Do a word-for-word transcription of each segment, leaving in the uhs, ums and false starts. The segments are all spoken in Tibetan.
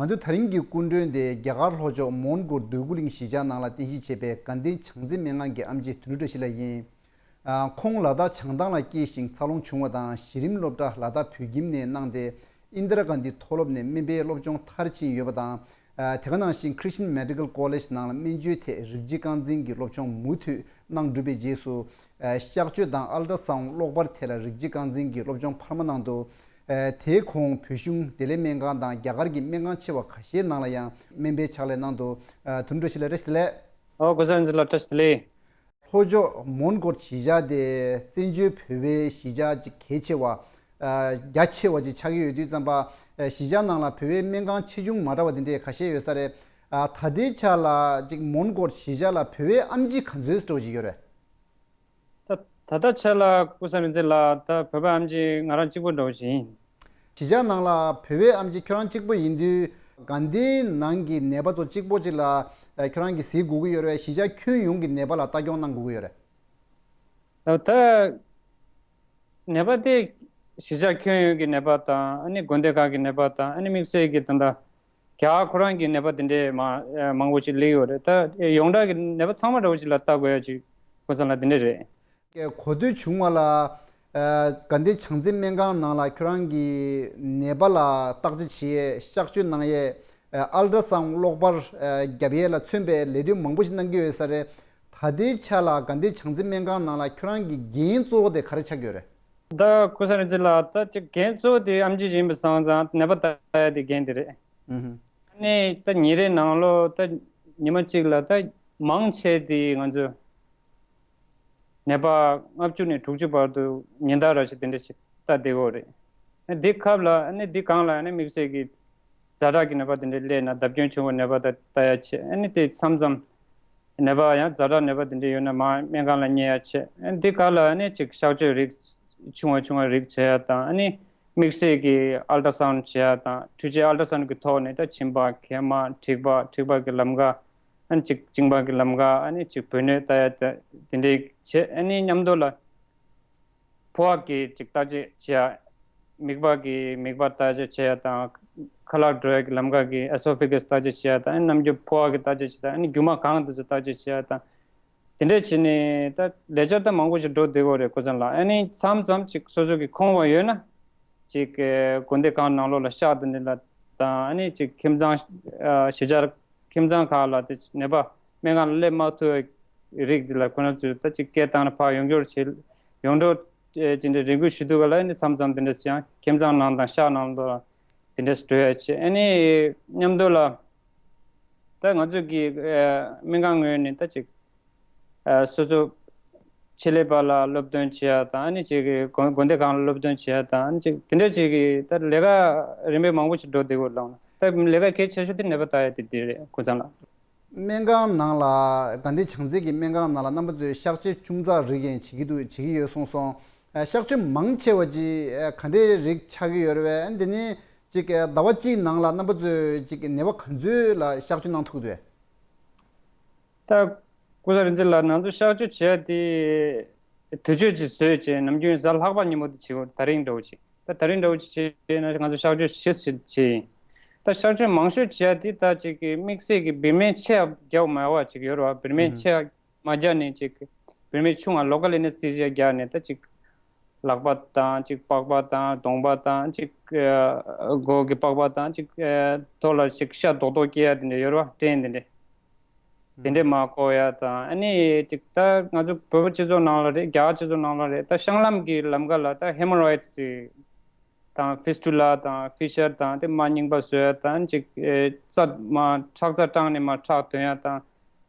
ང་ཚོའི་ད་རིང་གི་སྐུ་མགྲོན་དེ་རྒྱ་གར་ལྷོ་ཕྱོགས་མོན་གྷོ་སྡོད་དགུ་གླིང་གཞིས་ཆགས་ནང་ལ་རྟེན་གཞི་བྱས་པའི་དགའ་ལྡན་བྱང་རྩེ་སྨན་ཁང་གི་ཨེམ་ཆི་དོན་གྲུབ་བཀྲ་ཤིས་ལགས་ཡིན། ཨ། ཁོང་ལ་དྭགས་བྱང་ཐང་ལ་སྐྱེས་ཤིང་འཚར་ལོངས་བྱུང་བ་དང་། གཞི་རིམ་སློབ་གྲྭ་ལ་དྭགས་བོད་ཁྱིམ་ནས་གནང་སྟེ། ཨིན་དྲ་གྷན་དྷི་མཐོ་སློབ་ནས་སྨན་པའི་སློབ་སྦྱོང་མཐར་ཕྱིན་ཡོད་པ་དང་། ཨ། དེ་ག་ནང་བཞིན་Christian Medical College ནང་ལ་སྨན་བཅོས་ཐད་རིགས་གཅིག་རྐང་འཛིན་གྱི་སློབ་སྦྱོང་མུ་མཐུད་གནང་གྲུབ་པའི་རྗེས་སུ། ཨ། གཤག་བཅོས་དང་ཨལ་ཏྲ་སའུན་གློག་པར་ཐད་ལ་རིགས་གཅིག་རྐང་འཛིན་གྱི་སློབ་སྦྱོང་འཕར་མ་གནང་འདུག་ཨ། དེའི་གོང་བོད་གཞུང་བདེ་ལེགས་སྨན་ཁང་དང་རྒྱ་གར་གྱི་སྨན་ཁང་ཆེ་བ་ཁ་ཤས་ནང་ལ་ཡང་སྨན་པའི་ཕྱག་ལས་གནང་འདུག་ཨ། དོན་གྲུབ་བཀྲ་ཤིས་ལགས་བཀྲ་ཤིས་བདེ་ལེགས། ཨོ། སྐུ་གཟུགས་བཟང་། བཀྲ་ཤིས་བདེ་ལེགས། ལྷོ་ཕྱོགས་མོན་གྷོ་གཞིས་ཆགས་དེ་བཙན་བྱོལ་བོད་པའི་གཞིས་ཆགས་ཅིག་གལ་ཆེ་བ། ཨ། རྒྱ་ཆེ་བ་ཅིག་ཆགས་ཀྱི་ཡོད་དུས་ཙམ་པ། ཨ། གཞིས་ཆགས་ནང་ལ་བོད་པའི་སྨན་ཁང་ཆེ་ཆུང་མ་འདྲ་བ་དེ་འདྲས་ཁ་ཤས་ཡོད་ས་རེད། ཨ། ད་ལྟའི་ཆ་ལ་ཅིག་མོན་གྷོ་གཞིས་ཆགས་ལ་བོད་པའི་ཨེམ་ཆི་ག་ཚོད་འདྲ་བོ་ཅིག་ཡོད་རེད། ད་ད་ལྟ་ཆ་ལ་ཀུན་བཟང་རིག་འཛིན་ལགས། ད་བོད་པའི་ཨེམ་ཆི་ང་རང་གཅིག་པུ་འདྲ་བོ་ཞིག་ཡིན། གཞིས་ཆགས་ནང་ལ་བོད་པའི་ཨེམ་ཆི་ཁྱོད་རང་གཅིག་པུ་ཡིན་དུས། དགའ་ལྡན་ནང་གི་ནད་པ་ཚོ་གཅིག་པོ་གཅིག་ལ་ཨ་ཁྱོད་རང་གིས་གཟིགས་དགོས་ཀྱི་ཡོད་རེད་པས། གཞིས་ཆགས་ཁྱོན་ཡོངས་ཀྱི་ནད་པ་ལ་ལྟ་སྐྱོང་གནང་དགོས་ཀྱི་ཡོད་རེད། ད་ནད་པ་དེ་གཞིས་ཆགས་ཁྱོན་ཡོངས་ཀྱི་ནད་པ་དང་། ཨ་ནི་དགོན་སྡེ་ཁག་གི་ནད་པ་དང་། ཨ་ནི་དམིགས་བསལ་གྱི་ད་ལྟ་རྒྱ་གར་ཁོ་རང་གི་ནད་པ་དེ་འདྲས་མང་མང་པོ་ཞིག་སླེབས་ཡོད་རེད། ད་ཡོངས་གྲགས་ཀྱི་ནད་པ་ཚང་མ་འདྲ་བོ་ཞིག་ལ་ལྟ་དགོས་ཡ་ཅིག་ཀུན་བཟང་ལགས་དེ་འདྲས་རེད། གོ་ཐོས་བྱུང་བ་ལ། ཨ། དགའ་ལྡན་བྱང་རྩེ་སྨན་ཁང་ནང་ལ་ཁྱོད་རང་གི་ནད་པ་ལ་བརྟག་དཔྱད་བྱེད་ཡས། གཤག་བཅོས་གནང་ཡས། ཨ། ཨལ་ཏྲ་སའུན་གློག་པར། ཨ། རྒྱབ་ཡས་ལ་མཚོན་པའི་ལས་དོན་མང་པོ་ཞིག་གནང་གི་ཡོད་ས་རེད། ད་ལྟའི་ཆ་ལ་དགའ་ལྡན་བྱང་རྩེ་སྨན་ཁང་ནང་ལ་ཁྱོད་རང་གི་འགན་གཙོ་བོ་དེ་ག་རེ་ཆགས་ཀྱི་ཡོད་རེད། ད་ཀུན་བཟང་རིག་འཛིན་ལགས། ད་ཅིག་འགན་གཙོ་བོ་དེ་ཨེམ་ཆི་ཡིན་པ་སོང་ཙང་ནད་པ་ལྟ་ཡ་དེ་འགན་དེ་རེད། ཨུ་ཧུ། ཨ་ནི་ད་ཉིན་རེའི་ནང་ལོགས་ད་ཉི་མ་གཅིག་ལ་ད་མང་ཆེ་དེ་ང་ཚོ་ནད་པ་ལྔ་བཅུ་ནས་དྲུག་ཅུ་བར་དུ་ཉིན་ལྟར་ར་ཞིག་དེ་འདྲ་ཞིག་ལྟ་བསྡད་ཀྱི་ཡོད་རེད། ཨ། འདི་སྐབས་ལ་ཨ་ནི་འདི་སྒང་ལ་ཨ་ནི་དམིགས་བསལ་གྱི་ཛ་དྲག་གི་ནད་པ་དེ་འདྲ་སླེབས་ན། བརྡབ་སྐྱོན་བྱུང་བའི་ནད་པ་ད་ལྟ་ཡ་བྱས། ཨ་ནི་དེ་མཚམས་མཚམས་ནད་པ་ཡང་ཛ་དྲག་ནད་པ་དེ་འདྲ་ཡོད་ན་མར་སྨན་ཁང་ལ་ཉལ་ཡ་བྱས། ཨ་ནི་འདི་སྒང་ལ་ཨ་ནི་ཅིག་གཤག་བཅོས་རིགས་ཆུང་བ་ཆུང་བ་རིགས་བྱེད་ཡ་དང་། ཨ་ནི་དམིགས་བསལ་གྱི་ཨལ་ཏྲ་སའུན་བྱེད་ཡ་དང་། འཕྲུལ་ཆས་ཨལ་ཏྲ་སའུན་གྱི་ཐོག་ནས་ད་མཆིན་པ། མཁལ་མ། མཁྲིས་པ། མཁྲིས་པ་གི་ལམ་ཁ། ཨ་ནི་ཅིག་གཅིན་པ་གི་ལམ་ཁ། ཨ་ནི་ཅིག་བུ་སྣོད་ལྟ་ཡ་དེ་འདྲའི་བྱེད། ཨ་ནི་མཉམ་དུ་ལ་ཕོ་བ་གི་ཅིག་བརྟག་དཔྱད་བྱེད་ཡ། མིད་པ་གི་མིད་པ་བརྟག་དཔྱད་བྱེད་ཡ་དང་། ཁ་ལག་འགྲོ་ཡ་གི་ལམ་ཁ་གི་ཨེ་སོ་ཕེ་གྷས་བརྟག་དཔྱད་བྱེད་ཡ་དང་། ཨ་ནི་རྣམ་འགྱུར་ཕོ་བ་གི་བརྟག་དཔྱད་བྱེད་ཡ་དང་། ཨ་ནི་རྒྱུ་མ་གང་དེ་ཚོ་བརྟག་དཔྱད་བྱེད་ཡ་དང་། དེ་འདྲས་བྱས་ནས་ད་ལས་འཆར་ད་མང་པོ་ཞིག་འགྲོ་བསྡད་ཀྱི་ཡོད་རེད་ཀུན་བཟང་ལགས། ཨ་ནི་མཚམས་མཚམས་ཅིག་སོ་སོ་གི་ཁོམ་པ་ཡོད་ན་ཅིག་ཨེ་དགོན་སྡེ་ཁག་ནང་ལོགས་ལ་ཤག་དེ་འདྲ་ལ་དང་། ཨ་ནི་ཅིག་ཁྱིམ་ཚང་། ཨ། གཞིས་ཆགས་ཁྱིམ་ཚང་ཁག་ལ་དེ་ནད་པ་སྨན་ཁང་ལ་སླེབས་མ་ཐུབ་པའི་རིགས་འདི་ལ་ཁོ་རང་ཚོས་ད་ཅིག་སྐད་བཏང་ན་ཕར་ཡོང་རྒྱུར་བྱེད། ཡོང་འགྲོ་ཨེ་དེ་འདྲ་རེ་སྐུལ་ཞུ་དུས་ག་ལ། ཨ་ནི་མཚམས་མཚམས་དེ་འདྲ་ཡང་ཁྱིམ་ཚང་ནང་དང་ཤག་ནང་ལོགས་ལ་དེ་འདྲས་འགྲོ་ཡ་བྱེད། ཨ་ནི་མཉམ་དུ་ལ་ད་ང་ཚོ་གི་ཨ་སྨན་ཁང་ངོས་ནས་ད་ཅིག་ཨ་སོ་སོ་ཆེད་ལས་པ་ལ་སློབ་སྟོན་བྱེད་ཡ་དང་། ཨ་ནི་ཅིག་གི་དགོན་དགོན་སྡེ་ཁང་ལ་སློབ་སྟོན་བྱེད་ཡ་དང་། ཨ་ནི་ཅིག་དེ་འདྲས་ཅིག་གི་ད་ལས་ཀ་རིམ་པས་མང་པོ་ཞིག་འགྲོ་བསྡད་ཡོད་ལགས། ད་ལས་ཀ་གལ་ཆེ་ཤོས་དེ་ནད་པ་ལྟ་ཡ་དེ་དེ་རེད་ཀུན་བཟང་ལགས། སྨན་ཁང་ནང་ལ། དགའ་ལྡན་བྱང་རྩེ་གི་སྨན་ཁང་ནང་ལ་རྣམ་པ་ཚོས་གཤག་བཅོས་ཅུང་ཙག་རིགས་ཡང་བྱེད་ཀྱི་འདུག་བྱེད་ཀྱི་ཡོད་གསུངས་སོང་། ཨ། གཤག་བཅོས་མང་ཆེ་བ་ཅིག་ཨ་ག་འདྲའི་རིགས་ཆགས་ཀྱི་ཡོད་རེད་པས། ཨ། འདི་ནི་ཅིག་ཨ་ཟླ་བ་གཅིག་ནང་ལ་རྣམ་པ་ཚོས་ཅིག་ནད་པ་ག་ཚོད་ལ་གཤག་བཅོས་གནང་ཐུབ་འདུག་ད་ཀུན་བཟང་རིག་འཛིན་ལགས། ང་ཚོ་གཤག་བཅོས་བྱས་ཏེ་དུས་ཚོད་ཅིག་བཟོས་བྱས། ནམ་རྒྱུན་གཟའ་ལྷག་པ་ཉིན་མོ་དེ་བྱེད་དགོས། ད་རིང་འདྲ་བོ་ཅིག་ད་ད་རིང་འདྲ་བོ་ཅིག་བྱས་ན་ང་ཚོ་གཤག་བཅོས་བཞི་ཞིག་བྱས་ཡིན། ད་གཤག་བཅོས་མང་ཤོས་བྱས་ཏེ་ད་ཅིག་གི་དམིགས་བསལ་གྱི་བེར་མེད་ཆེ་བ་རྒྱག་མ་བ་ཅིག་ཡོད་རེད་པ། བེར་མེད་ཆེ་བ་མ་རྒྱག་ནས་ཅིག་བེར་མེད་ཆུང་བ་ལོ་ཀལ་ཨེ་ནེ་སི་ཐེ་ཤི་ཡ་རྒྱག་ནས། ད་ཅིག་ལག་པ་དང་ཅིག་པགས་པ་དང་གདོང་པ་དང་ཅིག་ཨ་མགོ་གི་པགས་པ་དང་ཅིག་ཨ་ཐོག་ལ་ཅིག་ཤ་རྡོག་རྡོག་སྐྱེ་ཡ་དེ་འདྲ་ཡོད་རེད་པ། སྐྲན་དེ་འདྲ། དེ་འདྲས་མར་བཀོག་ཡ་དང་། ཨ་ནི་ཅིག་ད་ང་ཚོ་བོད་པ་སྤྱི་ཚོགས་ནང་ལ་རེད། རྒྱ་གར་སྤྱི་ཚོགས་ནང་ལ་རེད། ད་གཤང་ལམ་གྱི་ལམ་ཁ་ལ་ད་ཧེ་མོ་རོ་ཡིཌ་སི་དང་ཕི་སི་ཊུ་ལ་དང་ཕི་ཤར་དང་། དེ་མར་རྙིང་པ་བཟོ་ཡ་དང་། ཅིག་ཨེ་རྩ་མར་ཁྲག་རྩ་སྐྲངས་ནས་མར་ཁྲག་ཐོན་ཡ་དང་།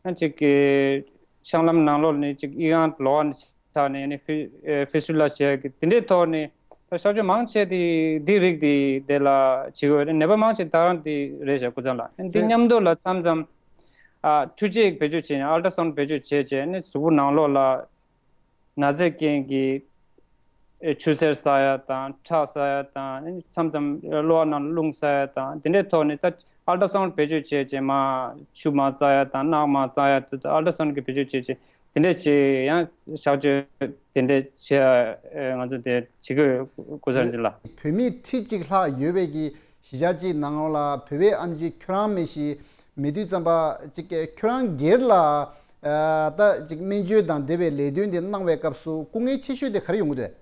ཨ་ཅིག་ཨེ་གཤང་ལམ་ནང་ལོགས་ནས་ཅིག་ཨི་ཁུང་ལོགས་ནས་ཆགས་ནས། ཨ་ནི་ཕི་ཨེ་ཕི་སི་ཊུ་ལ་བྱེད་ཡ་གི་དེ་འདྲའི་ཐོག་ནས་ད་གཤག་བཅོས་མང་ཆེ་དེ་འདི་རིགས་དེ་དེ་ལ་བྱེད་དགོས་རེད། ནད་པ་མང་ཆེ་ད་རང་དེ་རེད་ཤག་ཀུན་བཟང་ལགས། འདི་མཉམ་དུ་ལ་མཚམས་མཚམས་ཨ་འཕྲུལ་ཆས་བེད་སྤྱོད་བྱས་ནས། ཨལ་ཏྲ་སའུན་ཌི་བེད་སྤྱོད་བྱས་བྱས་ནས་གཟུགས་པོ་ནང་ལོགས་ལ་ན་ཚས་རྐྱེན་གྱིས་ཨེ་ཆུ་སེར་ཟ་ཡ་དང་ཁྲག་ཟ་ཡ་དང་། མཚམས་མཚམས་གློ་བ་ནང་རླུང་ཟ་ཡ་དང་། དེ་འདྲའི་ཐོག་ནས་ད་ཨལ་ཏྲ་སའུན་ཌི་བེད་སྤྱོད་བྱས་བྱས་མར་ཆུ་མར་བཙག་ཡ་དང་། རྣག་མར་བཙག་ཡ་དེ་ཚོ་ཨལ་ཏྲ་སའུན་ཌི་གི་བེད་སྤྱོད་བྱས་བྱས། དེ་འདྲས་བྱས་ཡང་གཤག་བཅོས་དེ་འདྲས་བྱས། ཨེ་ང་ཚོ་དེ་བྱེད་ཀྱི་ཡོད་ཀུན་བཟང་རིག་འཛིན་ལགས། བོད་མི་ཁྲི་གཅིག་ལྷག་ཡོད་པའི་གི་ གཞིས་ཆགས་གཅིག་ནང་ལ་བོད་པའི་ཨེམ་ཆི་ཁྱོད་རང་མེད་ཞིག་མེད་དུས་ཙམ་པ་ཅིག་ཁྱོད་རང་སྒེར་ལ་ཨ་ད་ཅིག་སྨན་བཅོས་དང་འབྲེལ་བའི་ལས་དོན་དེ་གནང་བའི་སྐབས་སུ་སྐུ་ངལ་ཆེ་ཤོས་དེ་ག་རེ་ཡོང་གི་འདུག་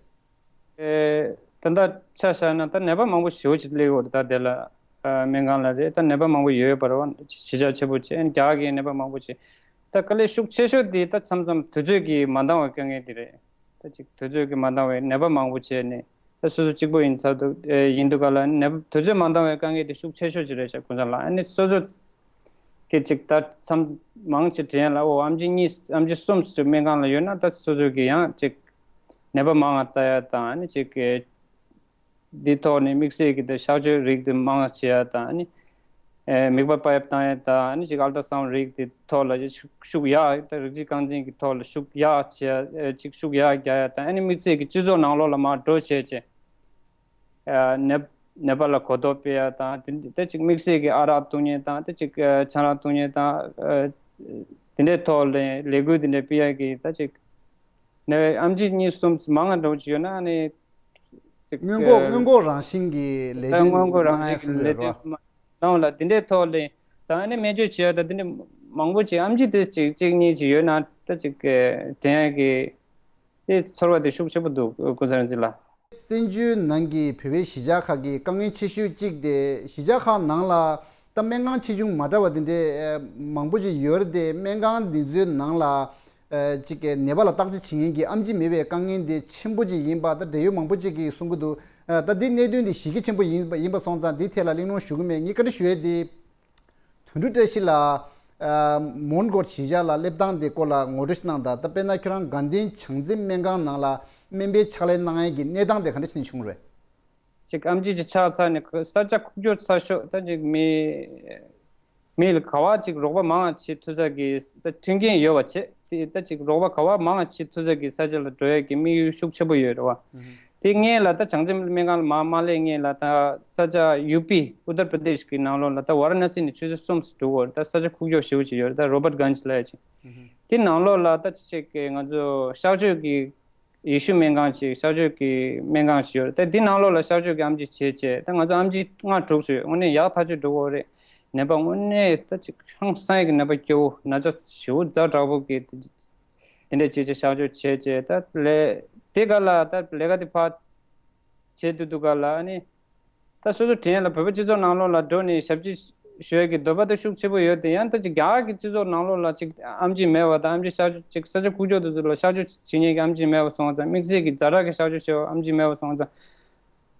ཨེ། ད་ལྟ་ཆ་བཞག་ན་ད་ནད་པ་མང་པོ་ཞེ་པོ་ཅིག་སླེབས་ཡོད་རེད། ད་དེ་ལ་ཨ་སྨན་ཁང་ལ་རེད། ད་ནད་པ་མང་པོ་ཡོད་ཡོད་པ་རེད་བ། གཞིས་ཆགས་ཆེ་པོ་བྱས་ཨ་ནི་རྒྱ་གར་གྱི་ནད་པ་མང་པོ་བྱས། ད་དཀའ་ལས་ཤུགས་ཆེ་ཤོས་དེ་ད་མཚམས་མཚམས་དུས་ཚོད་ཀྱིས་མ་འདང་བའི་དཀའ་ངལ་དེ་རེད། ད་ཅིག་དུས་ཚོད་ཀྱིས་མ་འདང་བའི་ནད་པ་མང་པོ་བྱས་ནས་ད་སོ་སོ་གཅིག་པོ་ཡིན་ཚར་འདུག་ཨེ་ཡིན་འདུག་ག་ལ་ནད་པ་དུས་ཚོད་མ་འདང་བའི་དཀའ་ངལ་དེ་ཤུགས་ཆེ་ཤོས་ཅིག་རེད་ཤག་ཁོང་ཚོ་ལ་ཨ་ནི་སོ་སོ་གི་ཅིག་ད་མཚམས་མང་ཆེ་དྲན་ལ་ཨོ་ཨམ་ཆི་གཉིས་ཨམ་ཆི་གསུམ་ཙམ་སྨན་ཁང་ལ་ཡོད་ན་ད་སོ་སོ་གི་ཡང་ཅིག་ནད་པ་མང་ང་ལྟ་ཡ་དང་ཨ་ནི་ཅིག་གི་འདི་ཐོག་ནས་དམིགས་བསལ་གྱི་ད་གཤག་བཅོས་རིགས་དེ་མང་ང་བྱེད་ཡ་དང་ཨ་ནི་ཨེ་མིད་པ་པའི་བཏང་ཡ་དང་ཨ་ནི་ཅིག་ཨལ་ཏྲ་སའུན་རིགས་དེ་ཐོག་ལ་ཤུགས་ཤུགས་ཡག་ད་རིགས་གཅིག་རྐང་འཛིན་གྱི་ཐོག་ལ་ཤུགས་ཡག་བྱེད་ཡ་ཅིག་ཤུགས་ཡག་རྒྱག་ཡ་དང་ཨ་ནི་དམིགས་བསལ་གྱི་སྤྱི་ཚོགས་ནང་ལོགས་ལ་མར་འགྲོ་བྱས་བྱས། ནད་ནད་པ་ལ་གོ་རྟོགས་སྤེལ་ཡ་དང་དེ་དེ་ཅིག་དམིགས་བསལ་གྱི་ཨ་རག་བཏུང་མཁན་དང་དེ་ཅིག་ཆང་རག་བཏུང་མཁན་དང་དེ་འདྲའི་ཐོག་ལ་ལས་འགུལ་དེ་འདྲ་སྤེལ་ཡ་གི་ད་ཅིག་ནད་པའི་ཨམ་ཆི་གཉིས་གསུམ་མང་ང་འགྲོ་གི་ཡོད་ན་ནི་ཅིག་སྔོན་འགོག་སྔོན་འགོག་རང་བཞིན་གྱི་ལས་དོན་སྔོན་འགོག་རང་གནང་ཡ་བཞིན་གྱི་སྲོལ་ལས་ཡོད་རེད་དོན་གནང་ལ་དེ་འདྲའི་ཐོག་ལ་ད་ནི་སྨན་བཅོས་བྱེད་ཡ་ད་དེ་འདྲ་མང་པོ་ཅིག་ཨམ་ཆི་དེ་ཅིག་གཅིག་གཉིས་ཅིག་ཡོད་ན་ད་ཅིག་དྲན་ཡ་གི་དེ་ཚོར་བ་དེ་ཤུགས་ཆེ་པོ་འདུག་ཀུན་བཟང་རིག་འཛིན་ལགས། བཙན་བྱོལ་ནང་གི་བོད་པའི་གཞིས་ཆགས་ཁག་གི་དཀའ་ངལ་ཆེ་ཤོས་གཅིག་དེ་གཞིས་ཆགས་ཁག་ནང་ལ་ད་སྨན་ཁང་ཆེ་ཆུང་མ་འདྲ་བ་དེ་འདྲའི་ཨ་མང་པོ་ཅིག་ཡོད་རེད་དེ། སྨན་ཁང་འདི་ཚོའི་ནང་ལ་ཨ་ཅིག་ནད་པ་ལ་བརྟག་དཔྱད་བྱེད་མཁན་གྱི་ཨེམ་ཆི་མེད་པའི་དཀའ་ངལ་འདི་ཆེན་པོ་ཅིག་ཡིན་པ་ད་འབྲེལ་ཡོད་མང་པོ་ཅིག་གིས་གསུང་གི་འདུག་ཨ་ད་འདི་གནད་དོན་འདི་གཞི་རྒྱ་ཆེན་པོ་ཡིན་པ་ཡིན་པ་སོང་ཙང་འདི་ཐད་ལ་གླེང་སློང་ཞུ་གི་མེད། ངས་བཀའ་འདྲི་ཞུ་ཡས་འདི། དོན་གྲུབ་བཀྲ་ཤིས་ལགས། ཨ་མོན་གྷོ་གཞིས་ཆགས་ལ་སླེབས་སྟངས་དེ་སྐོར་ལ་ངོ་སྤྲོད་ཅིག་གནང་དང་། ད་དཔེར་ན་ཁྱོད་རང་དགའ་ལྡན་བྱང་འཛིན་སྨན་ཁང་ནང་ལ་སྨན་པའི་ཕྱག་ལས་གནང་ཡས་ཀྱི་གནས་སྟངས་དེ་ག་འདྲ་ཞིག་ནས་བྱུང་རེད། ཅིག་ཨེམ་ཆི་ཅིག་ཆགས་ཚར་ནས་ཁོ་ས་ཆ་ཁུག་ཀྱོག་ཚ་ཤོས་ད་ཅིག་མི་མི་ལ་ག་བ་ཅིག་རོགས་པ་མང་བ་བྱེད་ཐུབ་ས་གི་ད་མཐུན་རྐྱེན་ཡོད་པ་བྱེད་དེ་ད་ཅིག་རོགས་པ་ག་བ་མང་བ་བྱེད་ཐུབ་ས་གི་ས་ཆ་ལ་འགྲོ་ཡས་ཀྱི་དམིགས་ཡུལ་ཤུགས་ཆེ་པོ་ཡོད་རེད་བ། དེ་སྔོན་ལ་ད་བྱང་འཛིན་སྨན་ཁང་ལ་མ་མ་སླེབས་སྔོན་ལ་ད་ས་ཆ་ཡུ་པི་ཨུ་ཏར་པྲ་དེཤ་གི་ནང་ལོགས་ལ་ད་ཝཱ་ར་ཎ་སི་ནས་ཆུ་ཚོད་གསུམ་ཙམ་འགྲོ་གི་ཡོད་རེད། ད་ས་ཆ་ཁུག་ཀྱོག་ཞེ་པོ་ཅིག་ཡོད་རེད། ད་རོ་བར་གྷན་ཇི་ལབ་ཡ་ཅིག་དེ་ནང་ལོགས་ལ་ད་ཅིག་གི་ང་ཚོ་གཤག་བཅོས་ཀྱི་ཡེ་ཤུ་སྨན་ཁང་ཅིག་གཤག་བཅོས་ཀྱི་སྨན་ཁང་ཞིག་ཡོད་རེད། ད་དེ་ནང་ལོགས་ལ་གཤག་བཅོས་ཀྱི་ཨེམ་ཆི་བྱས་བྱས་ད་ང་ཚོ་ཨེམ་ཆི་ལྔ་དྲུག་ཙམ་ཡོད། དངོས་གནས་ཡག་ཐག་ཆོད་འགྲོ་གི་ཡོད་རེད། ནད་པ་དངོས་གནས་ད་ཅིག་ཧང་སང་གི་ནད་པ་སྐྱོ་བོ་ན་ཚ་ཞེ་པོ་ཛ་དྲག་པོ་གི་དེ་འདྲས་བྱས་བྱས་གཤག་བཅོས་བྱས་བྱས་ད་ལས་དེ་ག་ལ་ད་ལས་ཀ་དེ་ཕར་བྱེད་དུས་དུས་ག་ལ་ཨ་ནི་ད་སོ་སོ་དྲན་ལ་བོད་པ་སྤྱི་ཚོགས་ནང་ལོགས་ལ་འགྲོ་ནས་ཞབས་ཕྱི་ཞུ་ཡ་གི་འདོད་པ་ད་ཤུགས་ཆེ་པོ་ཡོད་དེ། ཡང་ད་ཅིག་རྒྱ་གར་གྱི་སྤྱི་ཚོགས་ནང་ལོགས་ལ་ཅིག་ཨེམ་ཆི་མེད་པ་དང་ཨེམ་ཆི་གཤག་བཅོས་ཅིག་ས་ཆ་ཁུག་ཀྱོག་དེ་ཚོ་ལ་གཤག་བཅོས་བྱེད་མཁན་གྱི་ཨེམ་ཆི་མེད་པ་སོང་ཙང་དམིགས་བསལ་གྱི་ཛ་དྲག་གི་གཤག་བཅོས་བྱེད་པ་ཨེམ་ཆི་མེད་པ་སོང་ཙང་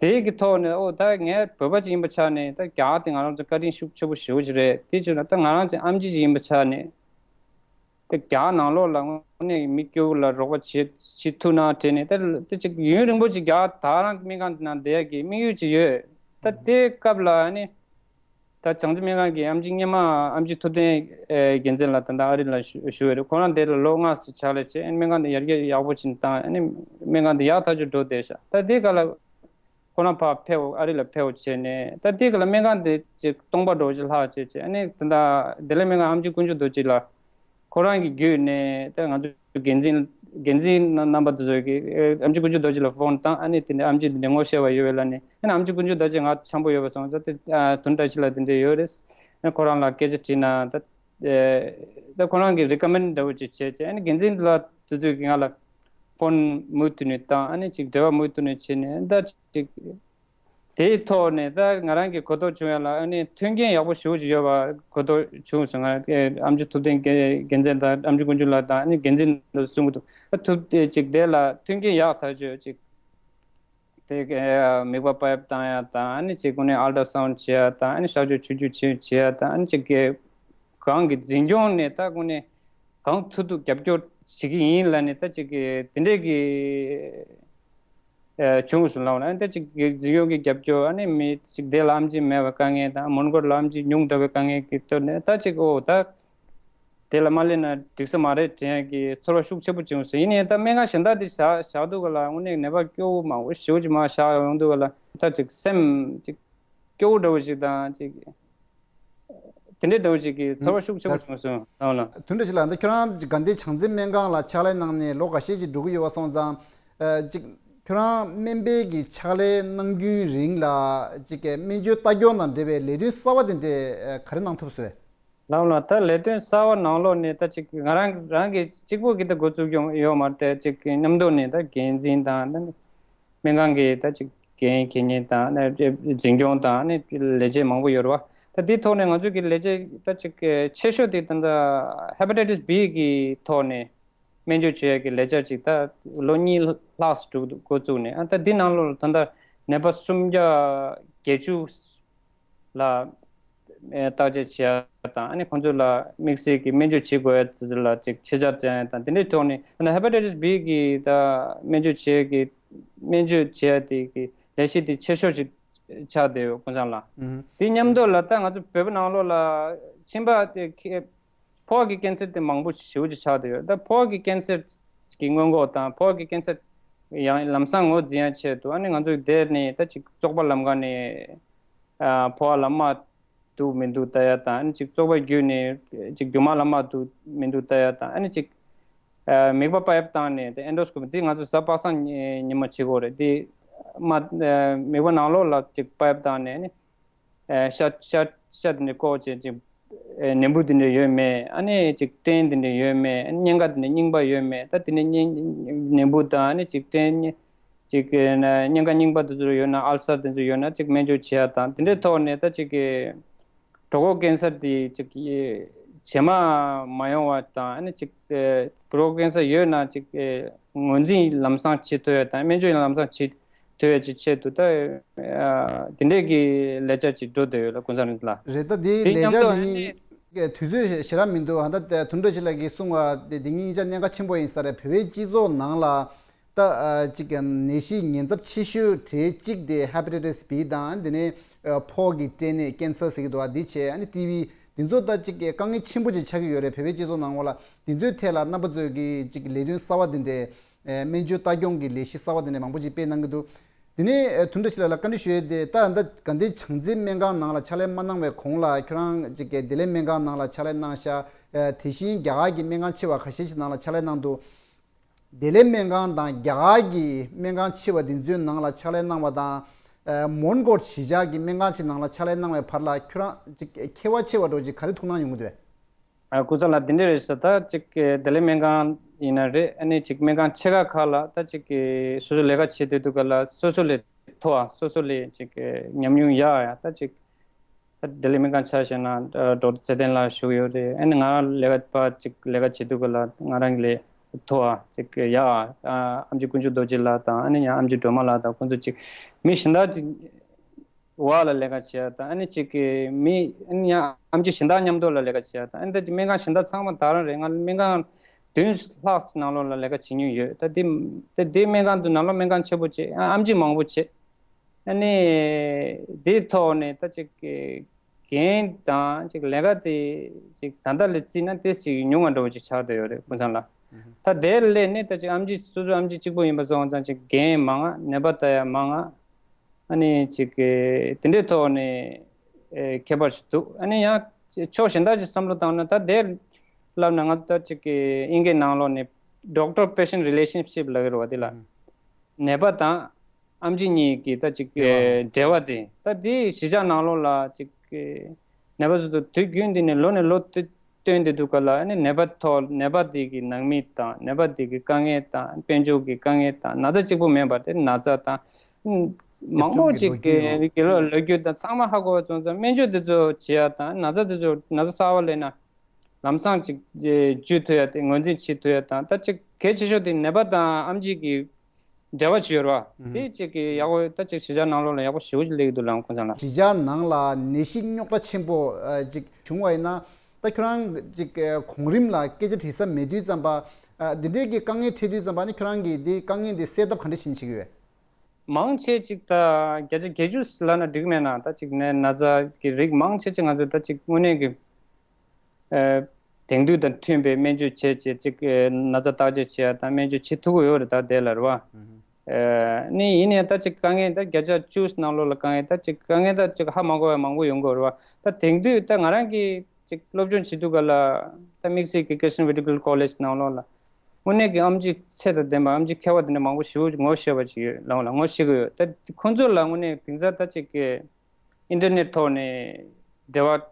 དེ་གི་ཐོག་ནས་ཨོ་ད་ངས་བོད་པ་ཅིག་ཡིན་པ་ཆ་ནས་ད་རྒྱ་གར་དེ་ང་རང་ཚོ་བཀའ་དྲིན་ཤུགས་ཆེ་པོ་ཞེ་པོ་ཅིག་རེད། དེ་བྱས་ན་ད་ང་རང་ཚོ་ཨེམ་ཆི་ཅིག་ཡིན་པ་ཆ་ནས། དེ་རྒྱ་ནང་ལོགས་ལ་དངོས་གནས་མི་སྐྱོ་བོ་ལ་རོགས་པ་བྱེད་བྱེད་ཐུབ་ན་དྲན་ནས་ད་དེ་ཅིག་ཡུན་རིང་པོ་ཅིག་རྒྱ་ད་རང་སྨན་ཁང་དེ་ནང་བསྡད་ཡ་གི་དམིགས་ཡུལ་ཅིག་ཡོད། ད་དེ་སྐབས་ལ་ནི་ད་བྱང་རྩེ་སྨན་ཁང་གི་ཨེམ་ཆི་སྔོན་མ་ཨེམ་ཆི་ཐུབ་བསྟན་ཨེ་རྒྱལ་མཚན་ལགས་ད་ལྟ་ཨ་རི་ལ་བཞུགས་བཞུགས་ཡོད་རེད། ཁོ་རང་དེ་ལ་ལོ་ལྔ་ཙམ་ཕྱག་ལས་བྱས་ཨ་ནི་སྨན་ཁང་དེ་ཡར་རྒྱས་ཡག་པོ་ཕྱིན་བཏང་ཨ་ནི་སྨན་ཁང་དེ་ཡག་ཐག་ཆོད་འགྲོ་བསྡད་ཤག་ད་དེ་ག་ལ། ཁོ་རང་ཕར་ཕེབས་ཨ་རི་ལ་ཕེབས་བྱས་ནས་ད་དེ་ག་ལ་སྨན་ཁང་དེ་ཅིག་སྟོང་པ་འདྲ་བོ་ཅིག་ལྷག་བྱས་བྱས་ཨ་ནི་ད་ལྟ་བདེ་ལེགས་སྨན་ཁང་ཨེམ་ཆི་དཀོན་མཆོག་རྡོ་རྗེ་ལགས་ཁོ་རང་གི་བརྒྱུད་ནས་ད་ང་ཚོ་འགན་འཛིན་འགན་འཛིན་རྣམ་པ་དེ་ཚོ་གིས་ཨེ་ཨེམ་ཆི་དཀོན་མཆོག་རྡོ་རྗེ་ལ་ཕོན་བཏང་ཨ་ནི་དེ་འདྲ་ཨེམ་ཆི་དེ་འདྲ་ངོ་ཤེས་པ་ཡོད་པས་ལབ་ནས་ཨ་ནི་ཨེམ་ཆི་དཀོན་མཆོག་རྡོ་རྗེ་ང་འཆམ་པོ་ཡོད་པ་སོང་ཙང་དེ་ཨ་དོན་བཀྲ་ཤིས་ལགས་དེ་འདྲ་ཡོད་རེད། ཨ་ནི་ཁོ་རང་ལ་སྐད་ཆ་དྲིས་ན་ད་ཨེ་ད་ཁོ་རང་གིས་རི་ཀོ་མེན་འདྲ་བོ་ཅིག་བྱས་བྱས་ཨ་ནི་འགན་འཛིན་ལགས་དེ་ཚོས་ཀྱིས་ང་ལ་ཕོན་མུ་མཐུད་ནས་བཏང་ཨ་ནི་ཅིག་འབྲེལ་བ་མུ་མཐུད་ནས་བྱས་ནས་ད་ཅིག་དེའི་ཐོག་ནས་ད་ང་རང་གིས་གོ་རྟོགས་བྱུང་ཡ་ལ་ཨ་ནི་མཐུན་རྐྱེན་ཡག་པོ་ཞེ་པོ་ཅིག་ཡོད་པ་གོ་རྟོགས་བྱུང་སོང་། ང་རང་ཨེ་ཨེམ་ཆི་ཐུབ་བསྟན་རྒྱལ་མཚན་དང་ཨེམ་ཆི་དཀོན་མཆོག་ལགས་དང་ཨ་ནི་འགན་འཛིན་ལ་གསུང་གི་འདུག་ད་ཐུབ་བསྟན་ཅིག་དེ་ལ་མཐུན་རྐྱེན་ཡག་ཐག་ཆོད་ཅིག་དེ་ག་མིད་པ་པའི་བཏང་ཡ་དང་ཨ་ནི་ཅིག་ཀུན་ནས་ཨལ་ཏྲ་སའུན་ཌི་བྱེད་ཡ་དང་ཨ་ནི་གཤག་བཅོས་ཆུང་ཆུང་བྱེད་བྱེད་ཡ་དང་ཨ་ནི་ཅིག་གི་གང་གི་འཛིན་སྐྱོང་ནས་ད་ཀུན་ནས་གང་ཐུབ་ཐུབ་རྒྱབ་སྐྱོར་བྱེད་ཀྱི་ཡིན་ལབ་ནས་ད་ཅིག་གི་དེ་འདྲས་ཀྱི་ཨ་བྱུང་སོང་ལབ་ན་ད་ཅིག་གི་འཛིན་སྐྱོང་གི་རྒྱབ་སྐྱོར་ཨ་ནི་མི་ཅིག་དེ་ལ་ཨེམ་ཆི་མེད་པའི་དཀའ་ངལ་དང་མོན་གྷོ་ལ་ཨེམ་ཆི་ཉུང་དྲགས་པའི་དཀའ་ངལ་གྱི་ཐོག་ནས་ད་ཅིག་ཨོ་ད། དེ་ལ་མ་སླེབས་ན་འགྲིག་ས་མ་རེད་དྲན་ཡག་གི་ཚོར་བ་ཤུགས་ཆེ་པོ་བྱུང་སོང་། ཡིན་ནའི་ད་སྨན་ཁང་གཞན་དག་དེ་བཞག་བཞག་དུས་ག་ལ་དངོས་གནས་ནད་པ་སྐྱོ་བོ་མང་པོ་ཞེ་པོ་ཅིག་མར་བཞག་ཡོང་དུས་ག་ལ་ད་ཅིག་སེམས་ཅིག་སྐྱོ་བོ་འདྲ་བོ་ཞིག་དང་ཅིག་དེ་འདྲའི་འདྲ་བོ་ཞིག་གི་ཚོར་བ་ཤུགས་ཆེ་པོ་བྱུང་སོང་ལགས་ལ། དོན་འགྲུབ་ཞིག་ལགས། ད་ཁྱོད་རང་ཅིག་དགའ་ལྡན་བྱང་འཛིན་སྨན་ཁང་ལ་ཕྱག་ལས་གནང་ནས་ལོ་འགའ་ཤས་ཅིག་འགྲོ་གི་ཡོད་པ་སོང་ཙང་ཨ་ཅིག་ཁྱོད་རང་སྨན་པའི་གི་ཕྱག་ལས་གནང་རྒྱུའི་རིང་ལ་ཅིག་གི་སྨན་བཅོས་ལྟ་སྐྱོང་དང་འབྲེལ་བའི་ལས་དོན་གསར་བ་དེ་འདྲས་ག་རེ་གནང་ཐུབ་སོང་། ལགས་ལགས། ད་ལས་དོན་གསར་བ་ནང་ལོགས་ནས་ད་ཅིག་ང་རང་རང་གི་གཅིག་པོ་གིས་ད་འགོ་བཙུགས་ཡོང་ཡོད་མ་རེད་དེ། ཅིག་མཉམ་དུ་ནས་ད་འགན་འཛིན་དང་ད་སྨན་ཁང་གི་ད་ཅིག་འགན་འཁྱེར་མཁན་དང་ནི་འཛིན་སྐྱོང་དང་ནི་ལས་བྱེད་མང་པོ་ཡོད་རེད་བ། ད་དེའི་ཐོག་ནས་ང་ཚོ་གི་ལས་བྱེད་ད་ཅིག་ཆེ་ཤོས་དེ་ད་ལྟ་Hepatitis B གི་ཐོག་ནས་སྨན་བཅོས་བྱེད་ཡག་གི་ལས་འཆར་ཅིག་ད་ལོ་གཉིས་ལྷག་ཙམ་འགོ་བཙུགས་ནས། ཨ་ད་འདི་ནང་ལོགས་ལ་ད་ལྟ་ནད་པ་སུམ་བརྒྱ་བརྒྱད་ཅུ་ལ་བརྟག་དཔྱད་བྱེད་ཡག་དང་། ཨ་ནི་ཁོང་ཚོ་ལ་དམིགས་བསལ་གྱི་སྨན་བཅོས་བྱེད་དགོས་ཡག་དེ་ཚོ་ལ་ཅིག་ཆེད་བཅར་བྱེད་ཡག་དང་། དེ་འདྲའི་ཐོག་ནས་ད་ལྟ་Hepatitis B གི་ད་སྨན་བཅོས་བྱེད་ཡག་གི་སྨན་བཅོས་བྱེད་ཡག་དེ་གི་ལས་གཞི་དེ་ཆེ་ཤོས་ཤིག་ཆགས་བསྡད་ཡོད། ཀུན་བཟང་ལགས། ཨུ་དེ་མཉམ་དུ་ལ་ད་ང་ཚོ་བོད་པ་ནང་ལོགས་ལ་མཆིན་པ་དེ་ཁེ་ཕོ་བ་གི་ཀེན་སར་དེ་མང་པོ་ཞེ་པོ་ཅིག་ཆགས་བསྡད་ཡོད། ད་ཕོ་བ་གི་ཀེན་སར་གི་སྔོན་འགོག་དང་། ཕོ་བ་གི་ཀེན་སར་ཡང་ལམ་སང་ངོས་འཛིན་ཡག་ཆེད་དུ། ཨ་ནི་ང་ཚོ་དེ་ནས་ད་ཅིག་བཙོག་པ་ལམ་ཁ་ནས་ཨ་ཕོ་བ་ལ་རྨ་འདུག་མི་འདུག་ལྟ་ཡག་དང་། ཨ་ནི་ཅིག་བཙོག་པ་བརྒྱུད་ནས་ཅིག་རྒྱུ་མ་ལ་རྨ་འདུག་མི་འདུག་ལྟ་ཡག་དང་། ཨ་ནི་ཅིག་ཨ་མིད་པ་པའེབ་བཏང་ནས་དེ་ཨེན་ཌོ་སི་ཀོ་པི་འདི་ང་ཚོ་གཟའ་པ་སངས་ཉི་ཉི་མ་བྱེད་དགོས་རེད། དེ་མ་ཨ་མིད་པ་ནང་ལོགས་ལ་ཅིག་པའེབ་བཏང་ནས་ནི་ཨ་ཤ་ཤ་ཤ་དེ་འདྲ་བཀོག་བྱས་ཅིག་ཨ་ནད་འབུ་དེ་འདྲ་ཡོད་མེད། ཨ་ནི་ཅིག་སྐྲན་དེ་འདྲ་ཡོད་མེད། ཨ་ནི་གཉན་ཁ་དེ་འདྲ་རྙིང་པ་ཡོད་མེད། ད་དེ་ནས་གཉན་ནད་འབུ་དང་། ཨ་ནི་ཅིག་སྐྲན་ཅིག་ཨ་གཉན་ཁ་རྙིང་པ་དེ་ཚོ་ཡོད་ན། ཨལ་སར་དེ་ཚོ་ཡོད་ན་ཅིག་སྨན་བཅོས་བྱེད་ཡག་དང་། དེ་འདྲའི་ཐོག་ནས་ད་ཅིག་གི་གྲོད་ཁོག་ཀེན་སར་དེ་ཅིག་ཇེ་མང་མ་ཡོང་བ་དང་། ཨ་ནི་ཅིག་ཨེ་གྲོད་ཁོག་ཀེན་སར་ཡོད་ན་ཅིག་ཨེ་ངོས་འཛིན་ལམ་སང་བྱེད་ཐུབ་ཡག་དང་། སྨན་བཅོས་ལམ་སང་བྱེད་ཐུབ་ཡག་ཅིག་ཆེད་དུ་ད་ཨ་དེ་འདྲས་ཀྱི་ལས་འཆར་ཅིག་འགྲོ་བསྡད་ཡོད་ལ། ཀུན་བཟང་རིག་འཛིན་ལགས། རེད། ད་དེའི་དེ་ལས་མཉམ་འཆར་དུ་དེ་ཨ་ནི་ཉིད་དུས་ཚོད་ཞེ་དྲག་མི་འདུག། ཨ་ད་དུང་འདྲ་ཞིག་ལ་གིས་གསུངས་པ་དེ་དེ་ཉིད་ཅག་གནད་འགག་ཆེན་པོ་ཡིན་ས་རེད། བོད་པའི་སྤྱི་ཚོགས་ནང་ལ་ད་ཨ་ཅིག་ནད་གཞི་ཉེན་ཚབས་ཆེ་ཤོས་གྲས་གཅིག་དེ་Hepatitis B དང་། དེ་ནས་ཨ་ཕོ་གི་སྐྲན་ནད་ཀེན་སར་ཟེར་གྱི་འདུག་པ། འདི་བྱས། ཨ་ནི་ཊི་བི། འདི་ཚོ་ད་ཅིག་དཀའ་ངལ་ཆེན་པོ་ཅིག་ཆགས་ཀྱི་ཡོད་རེད། བོད་པའི་སྤྱི་ཚོགས་ནང་ལོགས་ལ། འདི་ཚོའི་ཐད་ལ་རྣམ་པ་ཚོས་ཀྱི་ཅིག་ལས་དོན་གསར་བ་འདི་འདྲའི་ཨ་སྨན་བཅོས་ལྟ་སྐྱོང་གི་ལས་གཞི་གསར་བ་འདི་འདྲ་མང་པོ་ཅིག་སྤེལ་གནང་གི་འདུག། དེ་ནས་ཨ་དུང་འདྲ་ཞིག་ལ་ལ་བཀའ་འདྲི་ཞུ་ཡས་དེ། ད་ད་དགའ་ལྡན་བྱང་རྩེ་སྨན་ཁང་ནང་ལ་ཕྱག་ལས་མ་གནང་བའི་གོང་ལ་ཁྱོད་རང་ཅིག་བདེ་ལེགས་སྨན་ཁང་ནང་ལ་ཕྱག་ལས་གནང་ཤག། ཨ་དེ་བཞིན་རྒྱ་གར་གྱི་སྨན་ཁང་ཆེ་བ་ཁ་ཤས་ཤིག་ནང་ལ་ཕྱག་ལས་གནང་འདུག། བདེ་ལེགས་སྨན་ཁང་དང་རྒྱ་གར་གྱི་སྨན་ཁང་ཆེ་བ་འདི་ཚོའི་ནང་ལ་ཕྱག་ལས་གནང་བ་དང་། ཨ་མོན་གྷོ་གཞིས་ཆགས་ཀྱི་སྨན་ཁང་ཆེ་ནང་ལ་ཕྱག་ལས་གནང་བའི་བར་ལ་ཁྱོད་རང་ཅིག་ཁྱད་པར་ཆེ་བ་འདྲ་ཅིག་ག་རེ་ཐུགས་སྣང་ཡོང་གི་འདུག། ཨ་ཀུན་བཟང་ལགས། འདི་འདྲ་རེད་ཤག། ད་ཅིག་བདེ་ལེགས་སྨན་ཁང་ཡིན་ན་རེད། ཨ་ནི་ཅིག་སྨན་ཁང་ཆེ་ཁག་ཁག་ལ་ད་ཅིག་སོ་སོ་ལས་ཀ་བྱེད་སྡོད་དུས་སྐབས་ལ་སོ་སོ་ལས་མཐོ་བ། སོ་སོ་ལས་ཅིག་ཉམས་མྱོང་ཡག་ཡ། ད་ཅིག་ད་བདེ་ལེགས་སྨན་ཁང་ཆ་བཞག་ན་ཌོག་ཊར་ཚེ་བརྟན་ལགས་བཞུགས་ཡོད་རེད། ཨ་ནི་ང་རང་ལས་ཀ་པ་ཅིག་ལས་ཀ་བྱེད་དུས་སྐབས་ལ་ང་རང་གི་ལས་མཐོ་བ་ཅིག་ཡག་ཨ་ཨེམ་ཆི་དཀོན་མཆོག་རྡོ་རྗེ་ལགས་དང་། ཨ་ནི་ཡང་ཨེམ་ཆི་སྒྲོལ་མ་ལགས་དང་། ཁོང་ཚོ་ཅིག་མི་གཞན་དག་ཅིག་འོག་ལ་ལས་ཀ་བྱེད་ཡ་དང་། ཨ་ནི་ཅིག་གི་མི་ཨ་ནི་ཡང་ཨེམ་ཆི་གཞན་དག་མཉམ་དུ་ལ་ལས་ཀ་བྱེད་ཡ་དང་། ཨ་ནི་ད་ཅིག་སྨན་ཁང་གཞན་དག་ཚང་མ་ད་རང་རེད། ང་སྨན་ཁང་བདུན་ལྷག་ནང་ལོགས་ལ་ལས་ཀ་བྱེད་མྱོང་ཡོད། ད་དེ་ད་དེ་སྨན་ཁང་དུ་ནང་ལོགས་སྨན་ཁང་ཆེ་པོ་བྱེད། ཨ་ཨེམ་ཆི་མང་པོ་བྱེད། ཨ་ནི་དེའི་ཐོག་ནས་ད་ཅིག་གི་འགན་དང་ཅིག་ལས་ཀ་དེ་ཅིག་ད་ལྟ་ལ་བརྩིས་ན་དེ་ཅིག་ཉུང་བ་འདྲ་བོ་ཅིག་ཆགས་བསྡད་ཡོད་རེད། ཀུན་བཟང་ལགས། ད་དེ་ལས་ནས་ད་ཅིག་ཨེམ་ཆི་སོ་སོ་ཨེམ་ཆི་གཅིག་པོ་ཡིན་པ་སོང་ཙང་ཅིག་འགན་མང་ང་། ནད་པ་ལྟ་ཡ་མང་ང་། ཨ་ནི་ཅིག་གི་དེ་འདྲའི་ཐོག་ནས་ཨེ་ཁྱད་པར་ཞིག་འདུག། ཨ་ནི་ཡང་ཕྱོགས་གཞན་དག་ཅིག་བསམ་བློ་བཏང་ན། ད་དེ་ལབ་ན་ང་ད་ཅིག་གི་དབྱིན་སྐད་ནང་ལོགས་ནས་ཌོག་ཊར་པེ་ཤེན་རི་ལེ་ཤན་ཤིབ་ལབ་ཀྱི་རེད་བ། དེ་ལ་ནད་པ་དང་ཨེམ་ཆི་གཉིས་ཀྱི་ད་ཅིག་འབྲེལ་བ། འབྲེལ་བ་དེ། ད་དེ་གཞིས་ཆགས་ནང་ལོགས་ལ་ཅིག་ནད་པ་ཚོ་དུས་རྒྱུན་འདི་ནས་ལོ་ནས་ལོ་བསྟུད་བསྟུད་དེ་འདུག་ག་ལ། ཨ་ནི་ནད་པ་ཐོག་ནད་པ་དེ་གི་ནང་མི་དང་། ནད་པ་དེ་གི་དཀའ་ངལ་དང་། དཔལ་འབྱོར་གྱི་དཀའ་ངལ་དང་། ན་ཚ་གཅིག་པུ་མིན་པར་དེ་ན་ཚ་དང་། མང་པོ་ཅིག་གི་ལོ་ལོ་རྒྱུས་དང་ཚང་མ་ཧ་གོ་བ་སོང་ཙང་། སྨན་བཅོས་དེ་ཚོ་བྱེད་ཡ་དང་། ན་ཚ་དེ་ཚོ་ན་ཚ་གསར་པ་སླེབས་ན་ལམ་སང་ཅིག་བཅོས་ཐུབ་ཡ་དེ། ངོས་འཛིན་བྱེད་ཐུབ་ཡ་དང་། ད་ཅིག་གལ་ཆེ་ཤོས་དེ་ནད་པ་དང་ཨེམ་ཆི་གི་འབྲེལ་བ་ཅིག་ཡོད་རེད་བ། དེ་ཅིག་གི་ཡག་པོ་ད་ཅིག་གཞིས་ཆགས་ནང་ལོགས་ལ་ཡག་པོ་ཞེ་པོ་ཅིག་སླེབས་ཀྱི་འདུག་ལགས། ཀུན་བཟང་ལགས། གཞིས་ཆགས་ནང་ལ་ནད་གཞི་རྙོག་དྲ་ཆེན་པོ་ཨ་ཅིག་བྱུང་བ་ཡིན་ན། ད་ཁྱོད་རང་ཅིག་ཨ་གོང་རིམ་ལ་སྐད་ཆ་དྲི་ས་མེད་དུས་ཙམ་པ། ཨ་འདི་འདྲའི་གི་དཀའ་ངལ་འཕྲད་དུས་ཙམ་པ་ནི་ཁྱོད་རང་གིས་འདི་དཀའ་ངལ་འདི་སེལ་ཐབས་ག་འདྲ་ཞིག་བྱེད་ཀྱི་ཡོད། མང་ཆེ་ཅིག་ད་བརྒྱ་ཆ་བརྒྱད་ཅུ་ལབ་ན་འགྲིག་མེད་ན། ད་ཅིག་ནད་ན་ཚ་གི་རིགས་མང་ཆེ་ཅིག་ང་ཚོ་ད་ཅིག་དངོས་གནས་ཀྱི་ཨ་དེང་དུས་དང་མཐུན་པའི་སྨན་བཅོས་བྱས་བྱས་ཅིག་ཨ་ན་ཚ་བརྟག་དཔྱད་བྱེད་ཡ་དང་སྨན་བཅོས་བྱེད་ཐུབ་ཀྱི་ཡོད་རེད། ད་དེ་ལ་རེད་བ། ཨ་ནི་ཡིན་ནའི་ད་ཅིག་དཀའ་ངལ་ད་བརྒྱ་ཆ་བཅུ་ནང་ལོགས་ལ་དཀའ་ངལ་ད་ཅིག་དཀའ་ངལ་ད་ཅིག་ཧ་མ་གོ་བ་མང་པོ་ཡོང་གི་ཡོད་རེད་བ། ད་དེང་དུས་ད་ང་རང་གིས་ཅིག་སློབ་སྦྱོང་བྱེད་དུས་སྐབས་ལ་ད་དམིགས་བསལ་གྱི་Christian Medical College ནང་ལོགས་ལ་ དངོས་གནས་ཀྱི་ཨེམ་ཆི་ཚད་དང་ལྡན་པ་ཨེམ་ཆི་མཁས་པ་དེ་འདྲ་མང་པོ་ཞེ་པོ་ངོ་ཤེས་པ་ཅིག་ཡོད་ལབ་ལ་ངོ་ཤེས་ཀྱི་ཡོད། ད་ཁོང་ཚོ་ལ་དངོས་གནས་དེང་སང་ད་ཅིག་གི་ཨིན་ཊར་ནེཊ་ཐོག་ནས་འབྲེལ་བ་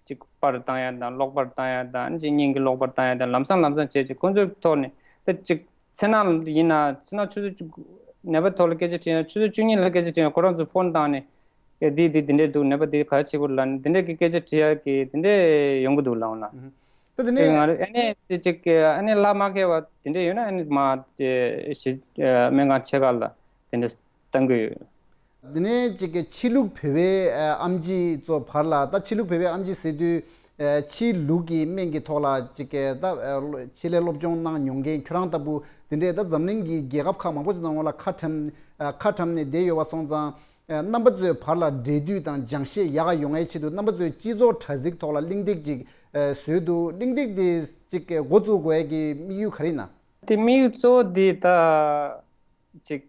ཅིག་པར་བཏང་ཡ་དང་གློག་པར་བཏང་ཡ་དང་ཅིག་སྙིང་གི་གློག་པར་བཏང་ཡ་དང་ལམ་སང་ལམ་སང་བྱས་ཅིག་ཁོང་ཚོའི་ཐོག་ནས་ད་ཅིག་ཚེ་ནང་ཡིན་ན་ཚེ་ནང་ཆུ་ཚོད་བཅུ་ནད་པ་ཐོག་ལ་སྐད་ཆ་དྲིས་ན་ཆུ་ཚོད་བཅུ་གཉིས་ལ་སྐད་ཆ་དྲིས་ན་ཁོ་རང་ཚོ་ཕོན་བཏང་ནས་ཨེ་འདི་འདི་འདི་འདྲས་འདུག་ནད་པ་འདི་ག་རེ་བྱེད་དགོས་ལབ་ནས་འདི་འདྲས་ཀྱི་སྐད་ཆ་དྲི་ཡ་གི་འདི་འདྲས་ཡོང་གི་འདུག་ལབ་ན། ད་དེ་དེ་ནས་ང་རང་ཨ་ནི་དེ་ཅིག་གི་ཨ་ནི་ལྷ་མ་མཁས་པ་དེ་འདྲས་ཡོད་ན་ཨ་ནི་མ་དེ་ཞི་སྨན་ཁང་ཆེ་ཁག་ལ་དེ་འདྲས་བཏང་གི་ཡོད། དེ་ནས་ཅིག་གི་ཕྱི་ལུགས་བོད་པའི་ཨ་ཨེམ་ཆི་ཚོ་བར་ལ་ད་ཕྱི་ལུགས་བོད་པའི་ཨེམ་ཆི་ཟེར་དུས་ཨ་ཕྱི་ལུགས་ཀྱི་སྨན་གྱི་ཐོག་ལ་ཅིག་གི་ད་ཨ་ཆེད་ལས་སློབ་སྦྱོང་གནང་མྱོང་མཁན་ཁྱོད་རང་ལྟ་བུ་དེ་འདྲས་ད་འཛམ་གླིང་གི་རྒྱལ་ཁབ་ཁག་མང་པོ་ཅིག་ནང་ལ་ཁ་བཀྲམ་ཨ་ཁ་བཀྲམ་ནས་བསྡད་ཡོད་པ་སོང་ཙང་། རྣམ་པ་ཚོའི་བར་ལ་འབྲེལ་མཐུད་དང་སྦྱང་ཤེས་ཡག་ག་ཡོང་ཡའི་ཆེད་དུ་རྣམ་པ་ཚོའི་སྤྱི་ཚོགས་དྲ་ཚིགས་ཐོག་ལ་གླེང་སྟེགས་ཅིག་བཟོས་འདུག་གླེང་སྟེགས་དེ་ཅིག་འགོ་བཙུགས་དགོས་ཡ་གི་དམིགས་ཡུལ་ག་རེ་ཡིན་ན། དེ་དམིགས་ཡུལ་གཙོ་བོ་དེ་ད་ཅིག་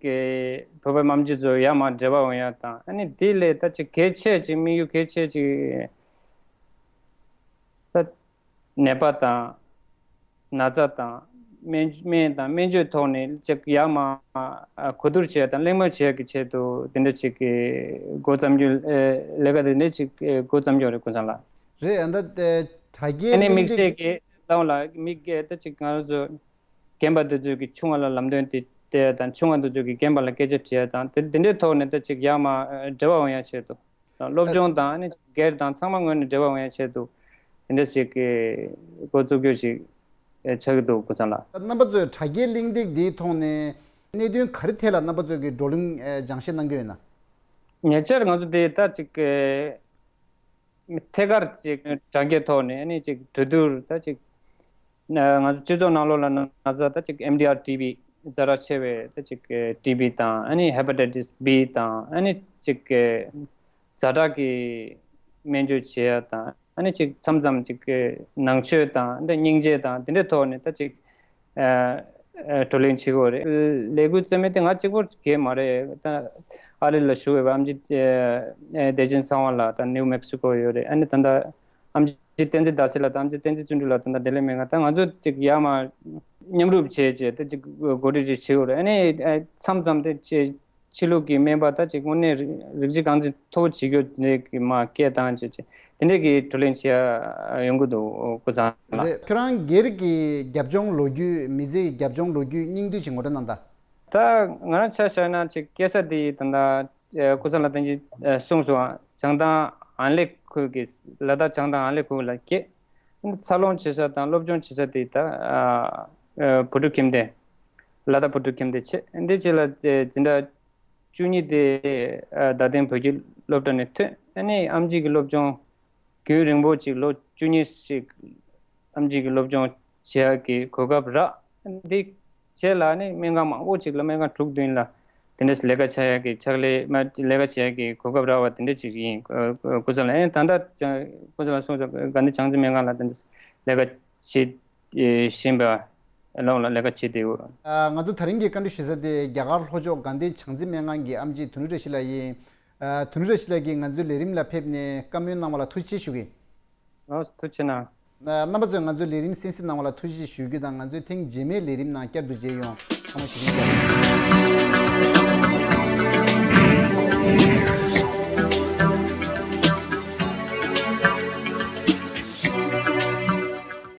བོད་པའི་ཨེམ་ཆི་ཚོ་ཡར་མར་འབྲེལ་བ་ཡོང་ཡ་དང་ཨ་ནི་དེ་ལས་ད་ཅིག་གལ་ཆེ་ཅིག་དམིགས་ཡུལ་གལ་ཆེ་ཅིག་ད། ནད་པ་དང་ན་ཚ་དང་སྨན་སྨན་དང་སྨན་བཅོས་ཐོག་ནས་ཅིག་ཡར་མར་གོ་བསྡུར་བྱེད་ཡ་དང་གླེང་མོལ་བྱེད་ཡ་གི་ཆེད་དུ་དེ་འདྲ་ཅིག་གི་འགོ་བརྩམས་རྒྱུ་ལས་ཀ་དེ་འདྲ་ཅིག་འགོ་བརྩམས་རྒྱུ་རེད་ཀུན་བཟང་ལགས། རེད་ཨ་ད་དྲ་རྒྱའི་ཨ་ནི་གླེང་དམིགས་བསལ་སྟེགས་གྱི་ལའང་ལ་མི་སྒེར་ད་ཅིག་ང་རང་ཚོ་རྒན་པ་དེ་ཚོས་ཀྱི་ཆུང་བ་ལ་ལམ་སྟོན་དེ་སྟེར་ཡ་དང་ཆུང་བ་དེ་ཚོས་ཀྱི་རྒན་པ་ལ་སྐད་ཆ་དྲི་ཡ་དང་དེ་དེ་འདྲའི་ཐོག་ནས་ད་ཅིག་ཡར་མར་འབྲེལ་བ་ཡོང་ཡ་ཆེད་དུ། སློབ་སྦྱོང་དང་ཨ་ནི་སྒེར་དང་ཚང་མ་ངོས་ནས་འབྲེལ་བ་ཡོང་ཡ་ཆེད་དུ་དེ་འདྲ་ཞིག་གི་འགོ་བཙུགས་རྒྱུ་ཞིག་ཆགས་ཀྱི་འདུག་ཀུན་བཟང་ལགས། རྣམ་པ་ཚོས་དྲ་རྒྱའི་གླེང་སྟེགས་འདིའི་ཐོག་ནས་གནད་དོན་ག་རེ་ཐད་ལ་རྣམ་པ་ཚོས་ཀྱི་བགྲོ་གླེང་སྦྱང་བཤད་གནང་གི་ཡོད་ན། ཉེ་ཆར་ང་ཚོ་དེ་ད་ཅིག་གི་ཐད་ཀར་ཅིག་དྲ་རྒྱའི་ཐོག་ནས་ཨ་ནི་ཅིག་གྲོས་བསྡུར་ད་ཅིག་ང་ཚོ་སྤྱི་ཚོགས་ནང་ལོགས་ལ་ན་ཚ་ད་ཅིག་ཨེམ་ཌི་ཨར་ཊི་བི་ཛ་དྲག་ཆེ་བའི་ད་ཅིག་ཊི་བི་དང་ཨ་ནི་ཧེ་པ་ཊའི་ཊིས་བི་དང་ཨ་ནི་ཅིག་ཛ་དྲག་གི་སྨན་བཅོས་བྱེད་ཡ་དང་ཨ་ནི་ཅིག་མཚམས་མཚམས་ཅིག་ནང་ཆོས་དང་ད་སྙིང་རྗེ་དང་དེ་འདྲའི་ཐོག་ནས་ད་ཅིག་བགྲོ་གླེང་བྱེད་དགོས་རེད། ལས་འགུལ་རྩ་མེད་དེ་ང་གཅིག་པོ་གས་མ་རེད། ད་ཨ་རི་ལ་བཞུགས་ཡོད་པ་ཨེམ་ཆི་བདེ་ཆེན་ཚེ་དབང་ལགས་ད་ནིའུ་མེག་སི་ཀོ་ཡོད་རེད། ཨ་ནི་ད་ལྟ་ཨེམ་ཆི་བསྟན་འཛིན་ཟླ་སྲས་ལགས་དང་ཨེམ་ཆི་བསྟན་འཛིན་བརྩོན་འགྲུས་ལགས་དང་བདེ་ལེགས་སྨན་ཁང་ད་ང་ཚོ་གཅིག་ཡར་མར་མཉམ་རུབ་བྱས་བྱས་ད་གཅིག་གོ་སྒྲིག་ཅིག་བྱེད་དགོས་རེད། ཨ་ནི་མཚམས་མཚམས་དེ་ཕྱི་ཕྱི་ལུགས་ཀྱི་སྨན་པ་ད་གཅིག་དངོས་གནས་རིགས་རིགས་གཅིག་རྐང་འཛིན་མཐོ་པོ་བྱེད་རྒྱུ་དེ་གི་མ་སྐད་བཏང་བྱས་བྱས་དེ་འདྲས་ཀྱི་བགྲོ་གླེང་བྱེད་ཡ་ཡོང་གི་འདུག་ཀུན་བཟང་ལགས། རེད། ཁྱོད་རང་སྒེར་གྱི་རྒྱབ་ལྗོངས་ལོ་རྒྱུས་མི་ཚེའི་རྒྱབ་ལྗོངས་ལོ་རྒྱུས་སྙིང་བསྡུས་ཤིག་ངོ་སྤྲོད་གནང་དང་། ད་ང་རང་ཆ་བཞག་ན་ཅིག་སྐྱེས་ས་དེ་ད་ལྟ་ཀུན་བཟང་ལགས་ད་གིན་གསུངས་སོང་། བྱང་ཐང་ཨན་ལེ་ཁུལ་གྱི་ལ་དྭགས་བྱང་ཐང་ཨན་ལེ་ཁུལ་ལ་སྐྱེས། འདི་འཚར་ལོངས་བྱེད་ས་དང་སློབ་སྦྱོང་བྱེད་ས་དེ་ད་བུ་ཕྲུག་ཁྱིམ་སྡེ་ལ་དྭགས་བུ་ཕྲུག་ཁྱིམ་སྡེ་བྱས། འདི་རྗེས་ལ་འཛིན་གྲྭ་བཅུ་གཉིས་དེ་རྡ་སྟེང་བོད་ཀྱི་སློབ་གྲྭ་ནས་ཐོན། ཨ་ནི་ཨེམ་ཆི་གི་སློབ་སྦྱོང་རྒྱུན་རིང་པོ་ཅིག་ལོ་བཅུ་གཉིས་ཤིག་ཨེམ་ཆི་གི་སློབ་སྦྱོང་བྱེད་ཡག་གི་གོ་སྐབས་རག་འདི་རྗེས་ལ་ནི་སྨན་ཁང་མང་པོ་ཅིག་ལ་སྨན་ཁང་དྲུག་བདུན་ལ་དེ་འདྲས་ལས་ཀ་བྱ་ཡག་གི་ཕྱག་ལས་མ་ལས་ཀ་བྱ་ཡག་གི་གོ་སྐབས་རག་པ་དེ་འདྲས་ཅིག་ཡིན། ཀུན་བཟང་ལགས་ཨེ་ད་ལྟ་ཀུན་བཟང་ལགས་གསུངས་སོང་དགའ་ལྡན་བྱང་རྩེ་སྨན་ཁང་ལ་དེ་འདྲས་ལས་ཀ་བྱེད་བཞིན་པ་ལོང་ལ་ལས་ཀ་བྱེད་བསྡད་ཡོད། ང་ཚོ་དེ་རིང་གི་བཀའ་འདྲི་ཞུ་ས་དེ་རྒྱ་གར་ལྷོ་ཕྱོགས་དགའ་ལྡན་བྱང་རྩེ་སྨན་ཁང་གི་ཨེམ་ཆི་དོན་གྲུབ་བཀྲ་ཤིས་ལགས་ཡིན། དོན་གྲུབ་བཀྲ་ཤིས་ལགས་ཀྱིས་ང་ཚོའི་ལས་རིམ་ལ་ཕེབས་ནས་བཀའ་མོལ་གནང་བ་ལ་ཐུགས་རྗེ་ཆེ་ཞུ་གི་ཡིན། ལགས་སོ་ཐུགས་རྗེ་གནང་། རྣམ་པ་ཚོས་ང་ཚོའི་ལས་རིམ་གསན་གཟིགས་གནང་བ་ལ་ཐུགས་རྗེ་ཆེ་ཞུ་རྒྱུ་དང་ང་ཚོའི་ཐེངས་རྗེས་མའི་ལས་རིམ་ནང་བསྐྱར་དུ་མཇལ་ཡོང་། ཚང་མ་བཞུགས་གདན་འཇགས།